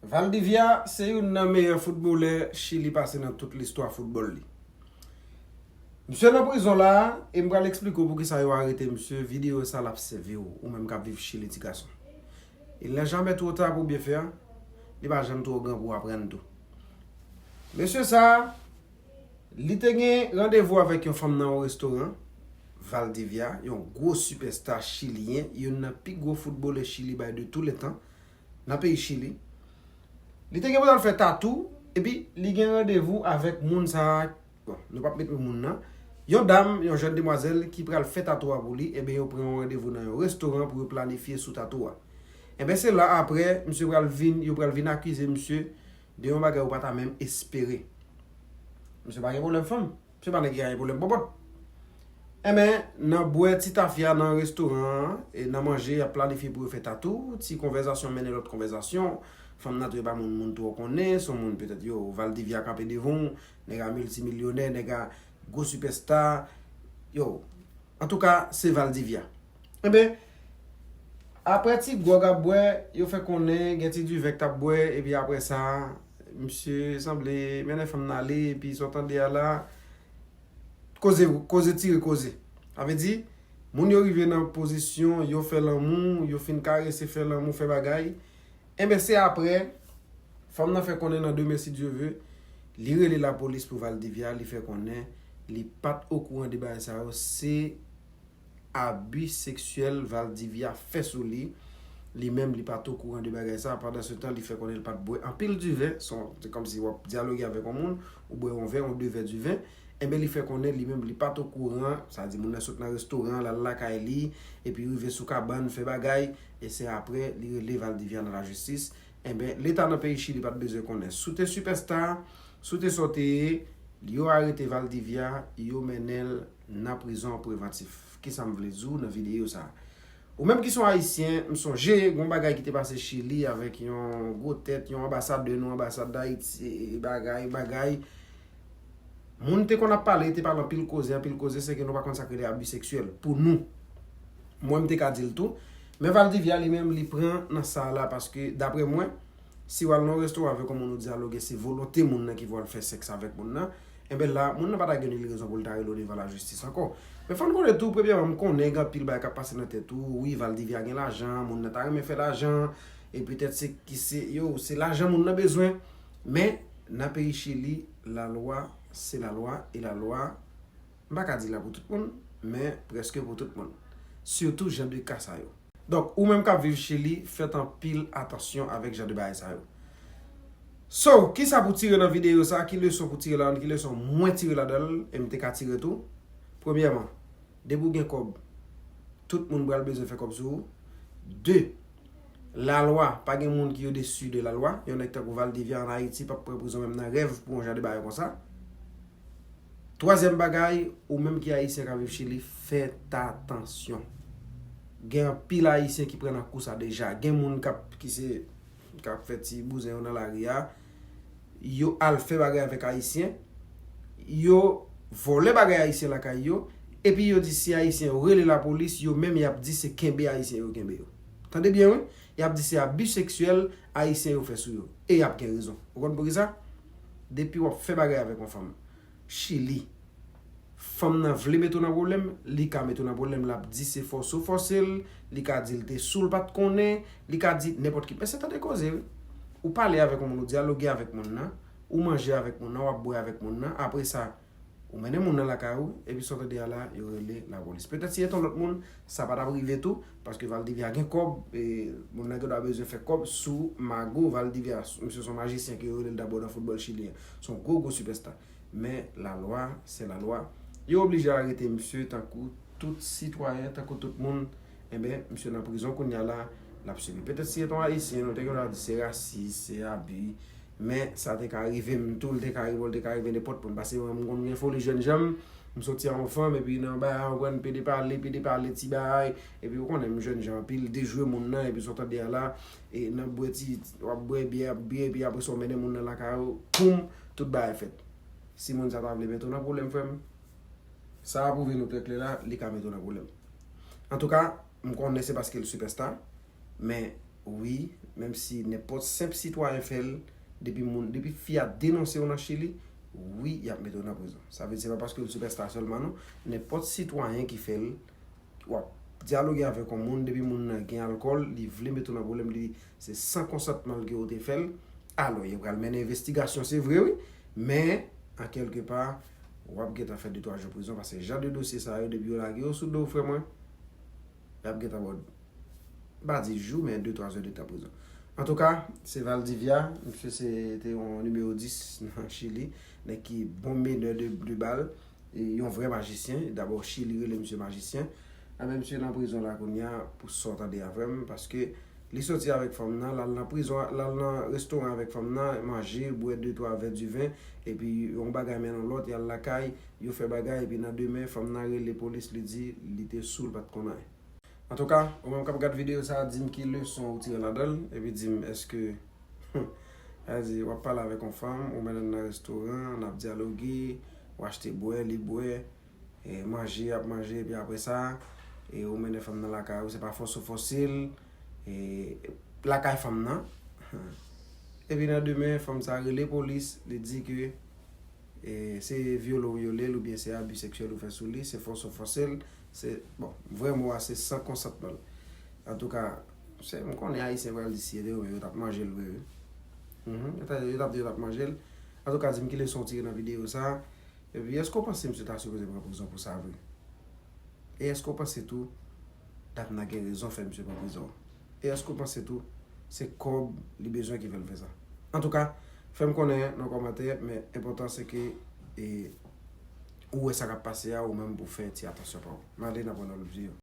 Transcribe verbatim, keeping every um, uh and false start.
Valdivia se youn nan meyè foutbolè Chili pase nan tout listwa foutbòl li. Misye nan prizon la, e m pral eksplike w poukisa yo arete misye. Videyo sa l ap sèvi w, ou menm k ap viv Chili, ti gason. Il n'est jamais trop tard pou byen fè, li pa janm twò gran pou aprann tou. Mesye sa, li te gen randevou avèk yon fanm nan yon restoran, Valdivia, yon gwo sipèsta chiliyen, youn nan pi gwo foutbolè Chili bay de tou le tan, nan peyi Chili. Li te gen pou l al fè tatou, epi li gen randevou avèk moun sa a. Bon, nou p ap met non moun nan. Yon dam, yon jèn demwazèl ki pral fè tatou a pou li, ebyen yo pran yon randevou nan yon restoran pou yo planifye sou tatou a. Ebyen se la apre, misye pral vin, yo pral vin akize misye de yon bagay ou pa ta menm espere. Misye pa gen pwoblèm fanm. Misye pa nèg ki ka gen pwoblèm pòpòt. Enben, nan bwè ti tafya nan restoran an, e nan manje, y ap planifye pou yo fè tatou, ti konvèzasyon mennen lòt konvèzasyon. Fanm nan tou e pa moun moun twò konnen, se yon moun petèt yo, Valdivia kanpe devan w, nèg a miltimilyonè, nèg a gwo sipèsta, yo, antouka, se Valdivia. Enben, apre ti gwòg ap bwè, yo fè konnen gen ti divè k t ap bwè, epi apre sa, misye sanble mennen fanm nan ale, epi sa w tande a la, koze, koze tire koze. Sa vle di, moun yo rive nan pozisyon, yo fè lanmou, yo fin karese, fè lanmou, fè bagay. Enben, se apre, fanm nan fè konnen nan demen, si Dye ve, li rele lapolis pou Valdivia, li fè konnen li pa t okouran de bagay sa yo, se abi seksyèl Valdivia fè sou li. Li menm, li pa t okouran de bagay sa. Pandan se tan, li fè konnen li pa t bwè anpil diven. Se kòmsi w ap dyaloge avèk yon moun, ou bwè yon vè, yon de vè diven. Enben, li fè konnen li menm, li pa t okouran. Sa di, moun nan sot nan restoran, l al lakay li, epi rive sou kabann, fè bagay, e se apre, li rele Valdivia nan lajistis. Enben, Leta nan peyi Chili pa t bezwen konnen. Si w te sipèsta, si w te sa w te ye, yo arete Valdivia, yo mennen l nan prizon prevantif. Kisa m vle di w nan videyo sa a? Ou menm ki se yon Ayisyen, m sonje gen yon bagay ki te pase Chili avèk yon gwo tèt, yon anbasadè nou, anbasad Dayiti, bagay, bagay. Moun te konn ap pale, te pale anpil koze, anpil koze, se ke nou pa konn sa k rele abi seksyèl. Pou nou, mwen m te ka di l tou. Men Valdivia li menm, li pran nan sa a la, paske, daprè mwen, si w al nan yon restoran avèk yon moun ou dyaloge, se volonte moun nan ki vin fè sèks avèk moun nan, enben la, moun nan pa ta gen nil rezon pou l ta rele w devan lajistis ankò. Men fò n konnen tou, premyèman, m konnen gen anpil bagay k ap pase nan tèt ou. Wi, Valdivia gen lajan, moun nan ta renmen fè lajan, e petèt se ki se, yo, se lajan moun nan bezwen. Men, nan peyi Chili, lalwa se lalwa, e lalwa, m pa ka di la pou tout moun, men prèske pou tout moun. Sitou jan de ka sa yo. Donk, ou menm k ap viv Chili, fèt anpil atansyon avèk jan de bagay sa yo. So, kisa pou tire nan videyo sa? Ki leson pou tire ladan l? Ki leson mwen tire ladan l? E m te ka tire tou. Premyèman, depi w gen kòb, tout moun pral bezwen fè kòb sou ou. De, lalwa, pa gen moun ki odesi de lalwa. Yon nèg tankou Valdivia ann Ayiti p ap pran prizon menm nan rèv pou yon jan de bagay konsa. Twazyèm bagay, ou menm ki Ayisyen k ap viv Chili, fèt atansyon. Gen anpil Ayisyen ki pran nan kou sa deja. Gen moun k ap, ki se, k ap fè ti bouzen yo nan lari a, yo al fè bagay avèk Ayisyen, yo vòlè bagay Ayisyen lakay yo, epi yo di si Ayisyen yo rele lapolis, yo menm y ap di se kenbe Ayisyen yo kenbe yo. Tande byen, wi. Y ap di se abi seksyèl Ayisyen yo fè sou yo. E y ap gen rezon. Ou konn poukisa? Depi w ap fè bagay avèk yon fanm Chili, fanm nan vle mete w nan pwoblèm, li ka mete w nan pwoblèm, l ap di se fòse w fòse l, li ka di l te sou l pa t konnen, li ka di nenpòt ki. Men se tande koze, wi. Ou pale avèk yon moun, ou dyaloge avèk moun nan, ou manje avèk moun nan, w ap bwè avèk moun nan, apre sa, ou mennen moun nan lakay ou, epi sa w tande a la, yo rele lapolis. Petèt si se te yon lòt moun, sa pa t ap rive tou, paske Valdivia gen kòb, e, moun nan gendwa bezwen fè kòb sou mago Valdivia. Misye se yon majisyen ke yo rele l dabò nan foutbòl chilyen. Se yon gwo, gwo sipèsta. Men lalwa, se lalwa. Yo oblije arete misye tankou tout sitwayen, tankou tout moun. Enben, misye nan prizon kounye a la, l ap sibi. Petèt si se te yon Ayisyen, nou te gendwa di se rasis, se abi. Men sa te ka rive m tou, l te ka rive w, l te ka rive nenpòt moun. Paske mwen, m konn gen foli jèn jan m, m soti a yon fanm, epi nan bagay, ou konn pede pale, pede pale ti bagay, epi ou konnen m jèn jan anpil, dejwe moun nan, epi sa w tande a la, e nan bwè ti, w ap bwè byè, byè, epi apre sa w mennen moun nan lakay ou, poum, tout bagay fèt. Si moun sa ta vle mete w nan pwoblèm, frè m, sa a pwouve nou trè klè la, li ka mete w nan pwoblèm. Antouka, m konnen se paske l sipèsta, men wi, Menm si nenpòt senp sitwayen fè l, depi moun, depi fi a denonse w nan Chili, wi, y ap mete w nan prizon. Sa vle di se pa paske l sipèsta sèlman non. Nenpòt sitwayen ki fè l, w ap dyaloge avèk yon moun, depi moun nan gen alkòl, li vle mete w nan pwoblèm, li se san konsantman l ke w te fè l. Alò, yo pral mennen envestigasyon, se vre, wi. Men, an kèlke pa, w ap gentan fè de twa jou prizon, paske jan de dosye sa yo, depi yo lage yo sou do w, frè mwen, y ap gentan ba w, m pa di jou, men de twa zè de tan prizon. Antouka, se Valdivia, misye se te yon nimewo dis nan Chili, nèg ki bon menè de, de bal, e yon vrè majisyen. Dabò, Chili rele misye majisyen. Anben, misye nan prizon la kounye a, pou sa w tande avè m, paske li soti avèk fanm nan, l al nan prizon, l al nan restoran avèk fanm nan, manje, bwè de twa vè diven, epi yon bagay mennen yon lòt, y al lakay, yo fè bagay, epi nan demen, fanm nan rele polis, li di li te sou, l pa t konn anyen. Antouka, ou menm k ap gad videyo sa a, di m ki leson ou tire ladan l, epi di m èske, sa vle di, w ap pale avèk yon fanm, ou mennen l nan restoran, n ap dyaloge, ou achte bwè, li bwè, e manje, y ap manje, epi apre sa, e ou mennen fanm nan lakay ou, se pa fòse w fòse l, e lakay fanm nan. Epi nan demen, fanm sa rele polis, li di ke e se vyole w vyole l oubyen se abi seksyèl ou fè sou li, se fòse w fòse l, se, bon, vrè mo a se san konsantman l. Antouka, se, m konnen Ayisyen pral di si se te yo menm, yo t ap manje l vre, wi. Mhm, yo t ap, yo t ap, yo t ap manje l. Antouka, di m ki leson w tire nan videyo sa a. Epi, èske w panse misye ta sipoze pran prizon pou sa vre? E èske w panse tou, dam nan gen rezon fè misye pran prizon? E èske w panse tou, se kòb li bezwen ki fè l fè sa? Antouka, fè m konnen nan kòmantè, men enpòtan se ke, e, ou wè sa k ap pase a, ou menm pou fè ti atansyon pa w. M ale nan pran nan lòt videyo.